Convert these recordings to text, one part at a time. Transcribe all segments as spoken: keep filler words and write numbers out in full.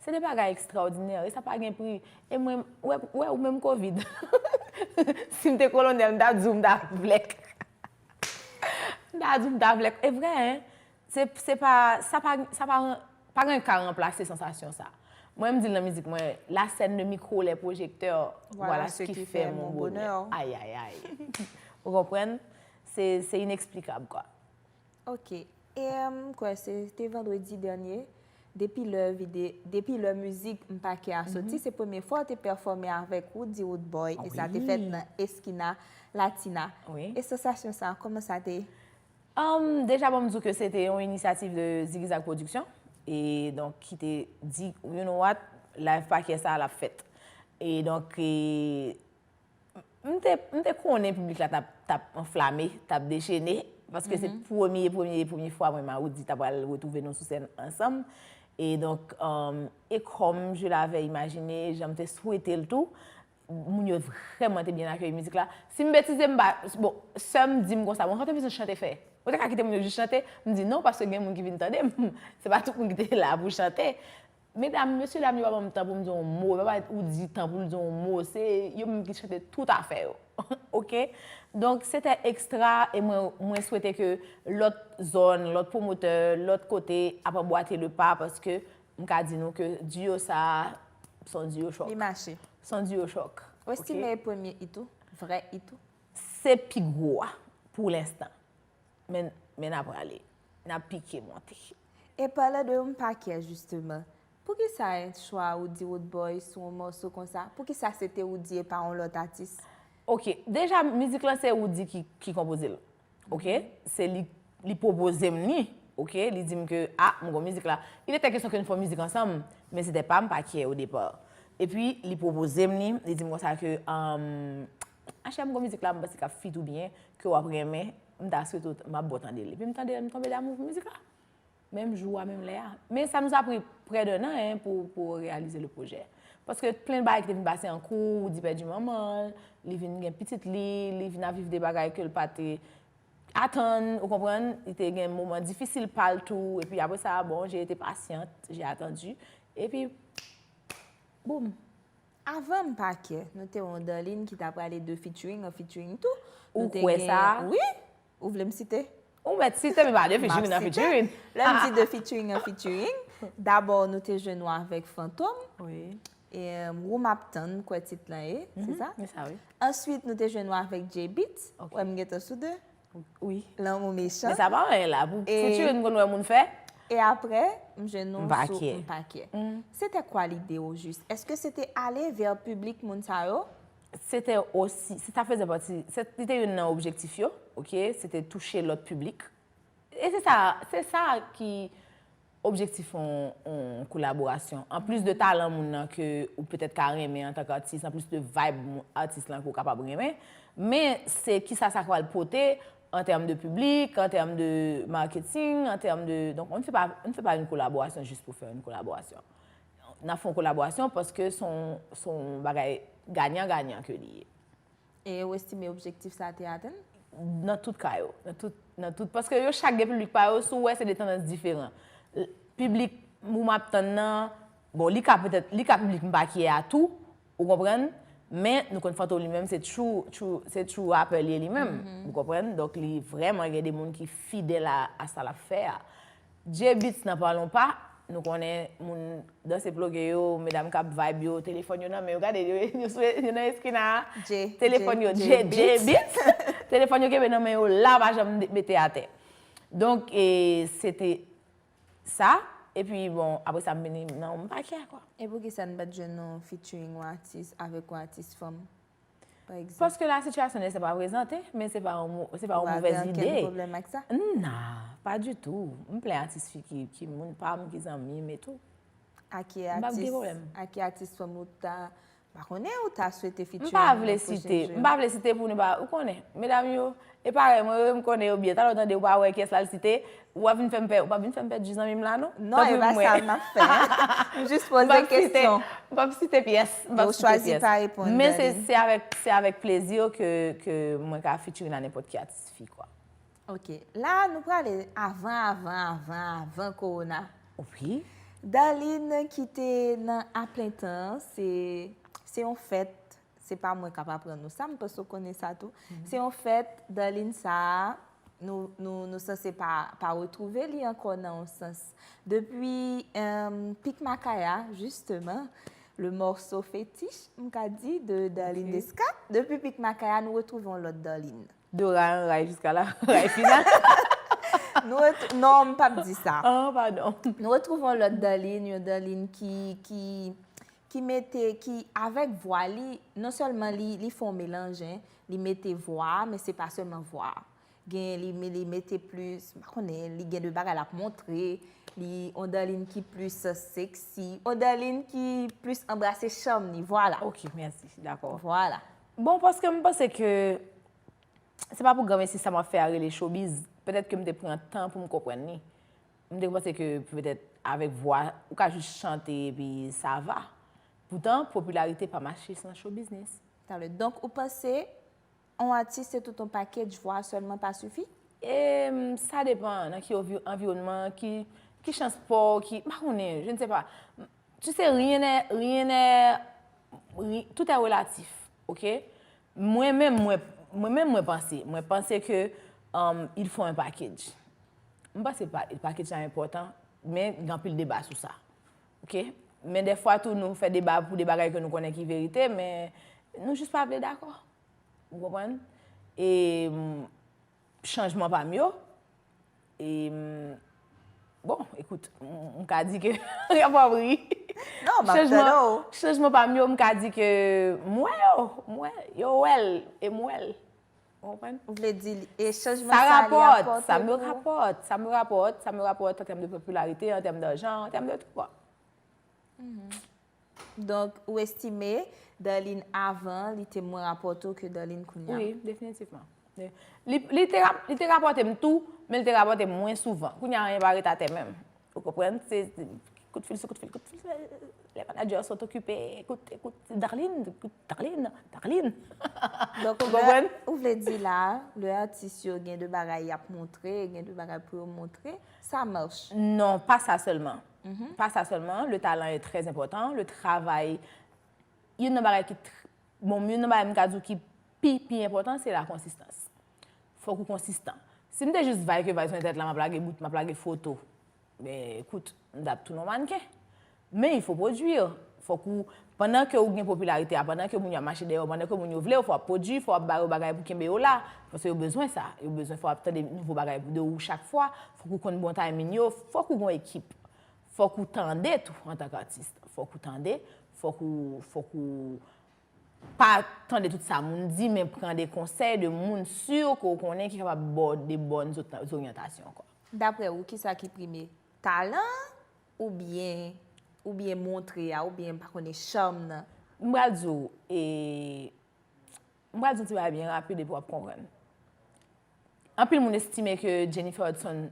Se de bagay ekstraòdinè, e sa pa gen pri. E mwen, ou wè, ou wè, ou menm kovid. Si m te kolonèl, m ta di w m ta vlèk. M ta di w m ta vlèk. E vrè, hein? Se, se pa, sa pa, sa pa, pa gen ka ranplase sansasyon sa. Mwen, m di l nan mizik mwen, la scène, le micro, les projecteurs, voilà ce qui fait mon bonheur. Ay, ay, ay. Ou konprann? Se, se ineksplikab, kwa. Ok. E, m kwè se te vandredi dènye, depi lè vide, depi lè mizik M pa kè a soti, se premye fwa w te pèfòme avèk Roody Roodboy, e sa te fèt nan Esquina Latina. Wi. E sansasyon sa, kòman sa te ye? Um, deja, bon, m di w ke se te yon inisyativ de Zigizag Production, e donk, ki te di, you know what, live pa kè sa, l ap fèt. E donk, e, M te, m te konnen piblik la t ap, t ap anflame, t ap dechene, paske se premye, premye, premye fwa mwen, Maroudi, t ap pral retwouve nou sou sèn ansanm. E donk, um, e kòm je l'avais imaginé, jan m te swete l tou, moun yo vrèman te byen akeyi mizik la. Si m betize, m pa, bon, sè m di m konsa, bon, sa w te bezwen chante fè? Ou te ka kite moun yo jis chante? M di non, paske gen moun ki vin tande m. Se pa tout moun ki te la pou chante. Medam, mesye dam yo pa ban m tan pou m di yon mo, yo pa ba Roody tan pou l di yon mo, se yo menm ki chante tout afè yo. Ok? Donk, se te ekstra, e mwen, mwen swete ke lòt zòn, lòt pwomotè, lòt kote ap anbwate le pa, paske m ka di nou ke duo sa a, se yon duo chòk. Li mache. Se yon duo chòk. Ou estime e premye hit ou, vrè hit ou? Se pi gwo a, pou lenstan. Men, men n ap prale. N ap pike monte. E palan de M pa kè, jisteman, poukisa chwa Roody Roodboy sou yon mòso konsa? Poukisa se te Roody e pa yon lòt atis? Ok, deja, mizik lan se Roody ki, ki konpoze l. Ok? Se li, li pwopoze m li. Ok? Li di m ke, a, m gon mizik la. Il était question ke n fè yon mizik ansanm, men se te pa M pa kè o depa. Epi, li pwopoze m li, li di m konsa ke, um, Anchè, m gon mizik la, m panse k ap fit ou byen, ke w ap renmen, m ta swete w, m ap ba w tande l. Epi m tande l, m tonbe damou pou mizik la. Menm jou a, menm lè a. Men sa nous a pris près d'un an, hein, pou, pou reyalize le pwojè. Paske plen bagay ki te vin pase an kou, Roody pèdi manman l, li vin gen pitit li, li vin ap viv de bagay ke l pa te atann, ou konprann, li te gen moman difisil pa l tou, epi apre sa, bon, j'ai été patiente, j'ai attendu, epi, boum. Avan M pa kè, nou te yon Darline ki ta prale de featuring an featuring tou. Ou kwè sa? Wi. Ou vle m site? Ou mèt site, men pa de featuring an featuring. Lè m di de featuring an featuring, dabò nou te jwenn ou avèk Fantom. Wi. E, Ou m ap tann, m kwè tit lan ye, se sa? Se sa, wi. Answit, nou te jwenn ou avèk J-Beatz. Ok. Wè m gentan sou de. Wi. Lanmou mechan. Men sa pa anyen la. Pou featuring m konn wè moun fè. E apre, m jwenn nou sou M pa kè. C'était quoi l'idée au juste? Est-ce que c'était aller vers piblik moun sa yo? Se te osi, se ta fezè pati, se, li te youn nan objektif yo, ok? Se te touche lòt piblik. E se sa, se sa ki objektif yon, yon kolaborasyon. Anplis de talan moun nan ke ou petèt ka renmen antanke atis, anplis de vibe moun, atis lan ke ou kapab renmen, men se kisa sa pral pote an tèm de piblik, an tèm de marketing, an tèm de, donk, on ne fait pas, on ne fait pas une collaboration juste pour faire une collaboration. N ap fè yon kolaborasyon paske se yon, se yon bagay ganyan ganyan ke li ye. E ou estime objektif sa te atenn? Nan tout ka yo. Nan tout, nan tout. Paske yo chak gen piblik pa yo, si w wè se de tandans diferan. L-, piblik Ou m ap tann nan, bon, li ka petèt, li ka piblik M pa kè a tou, ou konprann? Men, nou konn Fantom li menm, se true, true, se true rapper li ye li menm, ou konprann? Donk, li vrèman gen de moun ki fidèl a, a sa l ap fè a. J-Beatz, n'en parlons pas, nou konnen moun danse ploge yo, medam k ap vibe yo, telefòn yo nan men yo, gade yo, yo sou, yo nan eskina a, telefòn yo, J-Beatz, telefòn yo kenbe nan men yo la, pa janm mete atè. Donk, e, se te sa, epi, bon, apre sa, m vini nan M pa kè, kwa. E poukisa n pa t jwenn yon featuring yon atis avèk yon atis fanm? Pa egzanp. Paske la situation ne s'est pas présentée, men se pa yon mo-, se pa yon movèz ide. Ou pa gen okenn pwoblèm ak sa? Non, pas du tout. M plen atis fi ki, ki moun pa m, ki zanmi m e tou. Ak ki atis, ak ki atis fanm ou ta, m pa konnen, ou ta swete featuring nan pwochen jou yo? M pa vle site, m pa vle site pou nou pa, ou konnen, medam yo, e parèy mwen yo, m konnen yo byen. Talè w tande ou pa wè kiyès l al site, w ap vin fè m pè, w p ap vin fè m pèdi zanmi m la, non. Non, e pa sa m ap fè. M jis poze kesyon. M p ap site pyès, m p ap site pyès. Ou chwazi pa reponn, Darline. Men se, se avèk, se avèk plezi ke, ke mwen ka featuring a nenpòt ki atis fi, kwa. Ok. La, nou prale avan, avan, avan, avan kowona. Wi. Darline ki te nan aplentan, se se yon fèt, se pa mwen k ap aprann ou sa, m panse w konnen sa tou. Se yon fèt, Darline sa a, nou, nou, nou sanse pa, pa retwouve li ankò nan yon sans. Depi um, Pik Makaya, jisteman, le morso fetich, m ka di, de Darline okay. Desca, depi Pik Makaya, nou retwouve yon lòt Darline. De ray an ray jiska la ray final. Nou ret- non, m p ap di sa. Ah, padon. Nou retwouve yon lòt Darline, yon Darline ki, ki, ki mete, ki avèk vwa li, non sèlman li, li fè yon melanj, en, li mete vwa, men se pa sèlman vwa. Gen li, li mete plis, m pa konnen, li gen de bagay l ap montre, li yon Darline ki plis seksi, yon Darline ki plis anbrase cham li, vwala. Ok, mèsi, dakò. Vwala. Bon, paske m panse ke se pa pou granmesi sa m ap fè a rele showbiz. Petèt ke m te pran tan pou m konprann li. M te panse ke petèt avèk vwa, ou ka jis chante epi sa va. Poutan, popilarite pa mache san show business. Talè. Donk, ou panse yon atis se tout yon package, vwa sèlman pa sifi? E, sa depan nan ki anvi- anviwònman, ki, ki chans pa w, ki, m pa konnen, je ne sais pas. Tu sais, rien n'est, rien n'est, ri- tout est relatif, ok? Mwen menm, mwen, mwen menm, mwen panse, mwen panse ke um, il faut un package. M panse pa, package la enpòtan, men gen anpil deba sou sa. Ok? Men dèfwa tou, nou fè deba pou de bagay ke nou konnen ki verite, men nou jis pa vle dakò. Ou konprann? E, mm, chanjman pa m yo, e, mm, bon, ekout, m m ka di ke, y ap ri. Non, m ap tande w. Chanjman pa m yo, m ka di ke m wè yo, m wè, yo wè l, e m wè l. Ou konprann? Ou vle di, e chanjman sa a, li rapòte pou ou? Sa rapòt, sa m yo rapòt, sa m yo rapòt, sa m yo rapòt an tèm de popilarite, an tèm dajan, an tèm de tout. Donk, ou estime Darline avan, li te mwen rapòte w ke Darline kounye a? Wi, definitivman. Li, li, te, rap- li te rapòte m tou, men li te rapòte m mwen souvan. Kounye a, anyen pa ret atè menm. Ou konprann? Se kout fil sou kout fil, kout fil. Les managers sont occupés. Écoute, écoute, Darline, écoute, Darline, Darline. Donk, ou konprann? Ou vle di la, lè atis yo gen de bagay y ap montre, gen de bagay pou yo montre, sa mache? Non, pa sa sèlman. Pa sa sèlman. Le talent est très important. Le travail, youn nan bagay ki tr- bon, youn nan bagay m ka di w ki pi, pi enpòtan, se la konsistans. Fòk ou konsistan. Si m te jis vay ke vay sou entènèt la, m ap lage bout, m ap lage foto, men, ekout, m t ap tounen yon mannken. Men il faut produire. Fòk ou, pandan ke ou gen popilarite a, pandan ke moun yo ap mache dèyè w, pandan ke moun yo vle w, fò w ap pwodui, fò w ap ba yo bagay pou kenbe yo la. Paske yo bezwen sa. Yo bezwen fò w ap tande nouvo bagay de ou chak fwa. Fòk ou konn bon timing yo. Fòk ou gen yon ekip. Fòk ou tande tou antanke atis. Fòk ou tande. Fòk ou, fòk ou pa tande tout sa moun di, men pran de konsèy de moun si ke w konnen ki kapab ba w de bòn zot- zoryantasyon ankò. Daprè ou, kisa ki prime? Talan oubyen, oubyen montre a, oubyen, m pa konnen, cham nan? M pral di w, e, m pral di w ti bagay byen rapid epi w ap konprann. Anpil moun estime ke Jennifer Hudson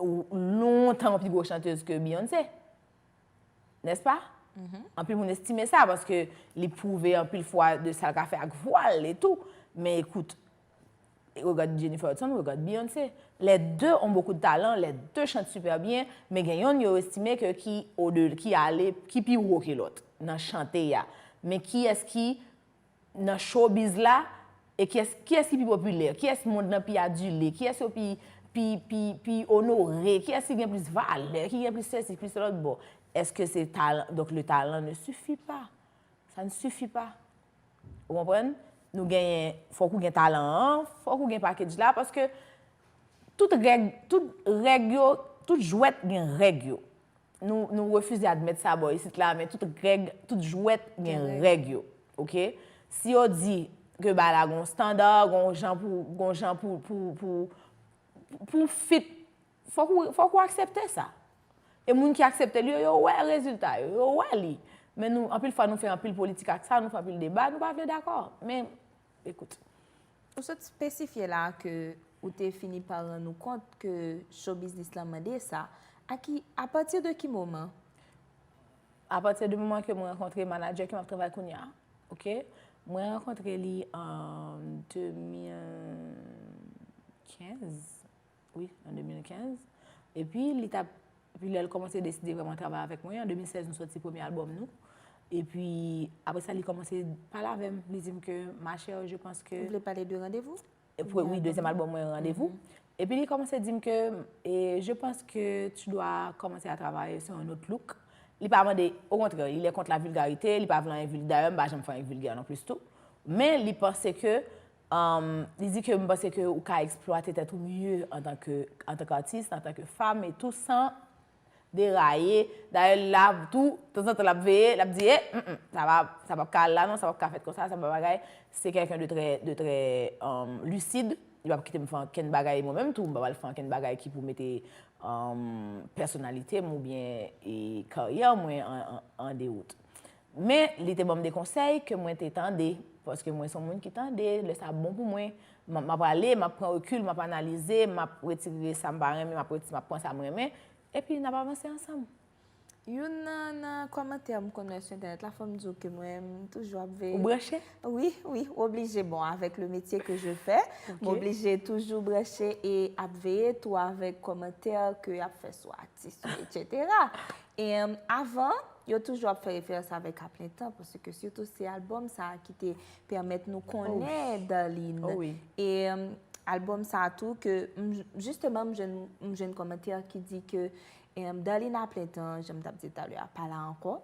w- lontan yon pi gwo chantez ke Beyoncé. N'est-ce pas? Anpil moun estime sa paske li pwouve anpil fwa de sa l ka fè ak vwa l e tou. Men ekout, regarde Jennifer Hudson, regarde Beyoncé. Les deux ont beaucoup de talent, les deux chantent super bien, men gen yonn yo estime ke ki au de, ki ale, ki pi wo ke lòt nan chante a. Men kiyès ki nan showbiz la, e kiyès, kiyès ki pi popilè, kiyès mond lan pi adile, kiyès yo pi, pi, pi, pi onore, kiyès ki gen plis valè, ki gen plis sesi, plis lòt bò. Èske se talan? Donk, le talent ne suffit pas. Ça ne suffit pas. Ou konprann? Nou genyen, fòk ou gen talan an, fòk ou gen package la, paske tout règ, tout règ yo, tout jwèt gen règ yo. Nou, nou refize admèt sa bò isit la, men tout règ, tout jwèt gen règ yo, ok? Si yo di ke bagay la gon standard, gon jan pou, gon jan pou, pou, pou, pou fit, fòk ou, fòk ou aksepte sa. E moun ki aksepte l yo, yo wè rezilta yo, yo wè li. Men nou, anpil fwa, nou fè anpil politik ak sa, nou fè anpil deba, nou pa vle dakò. Men, ekout. Ou sot espesifye la ke ou te fini pa rann ou kont ke show business lan mande sa. A ki, a pati de ki moman? A pati de moman ke mwen rankontre manadjè ke m ap travay kounye a, ok? Mwen rankontre li an de mil kenz, wi, an de mil kenz. Epi li t ap Epi lè l kòmanse deside vrèman travay avèk mwen, an de mil sèz nou sòti premye albòm nou. Epi apre sa, li kòmanse pale avè m. Li di m ke, ma chère, je pense que Ou vle pale de randevou? Wi, dezyèm albòm mwen, Randevou. Epi li kòmanse di m ke, e, je pense que tu dois commencer à travailler sur un autre look. Li pa mande, okontrè, il est contre la vulgarité, li pa vle anyen vulgè. Dayè, m pa janm fè anyen vulgè non plis tou. Men li panse ke, um, li di ke m panse ke ou ka eksplwate tèt ou miye antanke, antanke atis, antanke fanm e tou, san deraye. Dayè, l la tou, tanzantan l ap veye, l ap di, e, mm, mm, sa pa, sa p ap ka al la non, sa p ap ka fèt konsa, sa pa bagay. Se kèlken de trè, de trè, um, lisid. Li p ap kite m fè ankenn bagay mwen menm tou, m pa pral fè ankenn bagay ki pou mete, um, pèsonalite m oubyen, e, karyè mwen an, an, an dewout. Men, li te ban m de konsèy ke mwen te tande, paske mwen se yon moun ki tande, lè sa bon pou mwen, m ap, m ap ale, m ap pran rekil, m ap analize, m ap retire sa m pa renmen, m ap reti-, m ap pran sa m renmen, epi n ap avanse ansanm. Youn nan, nan kòmantè m konn wè sou entènèt la, fò m di w ke mwen, m toujou ap veye. Ou branche? Wi, wi, oblije. Bon, avec le métier que je fais, m oblije toujou branche e ap veye tou avèk kòmantè ke y ap fè sou atis yo, et cetera. E, um, avan, yo toujou ap fè referans avèk Aplentan, paske sitou se albòm sa a ki te pèmèt nou konnen Darline. Oh wi. E, um, albòm sa a tou ke, m, jisteman, m jwenn, m jwenn kòmantè ki di ke, um, Darline Aplentan, jan m t ap di talè a, pa la ankò.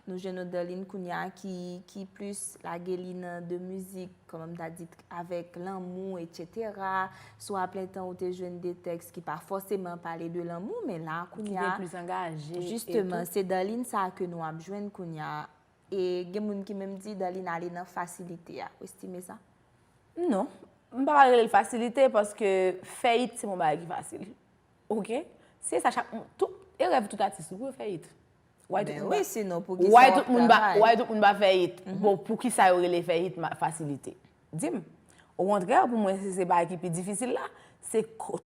Nou jwenn yon Darline kounye a ki, ki plis lage li nan de mizik, kòman m ta di, avèk lanmou, et cetera. Sou Aplentan ou te jwenn de tèks ki pa fòseman pale de lanmou, men la kounye a, Ki gen plis angaje. Jisteman, se Darline sa a ke nou ap jwenn kounye a. E gen moun ki menm di Darline ale nan fasilite a. Ou estime sa? Non, m pa ka rele l fasilite paske fè it se yon bagay ki fasil. Oke? Se sa chak moun, tout, e rèv tout atis wi pou yo fè it. Why tout Ben moun wi, pa- sinon pou ki Why sa w tout ap moun pa, travay? Why tout moun pa fè it? Bon, pou ki sa yo rele fè it ma- fasilite? Di m. Okontrè, pou mwen, se, se bagay ki pi difisil la, se ko-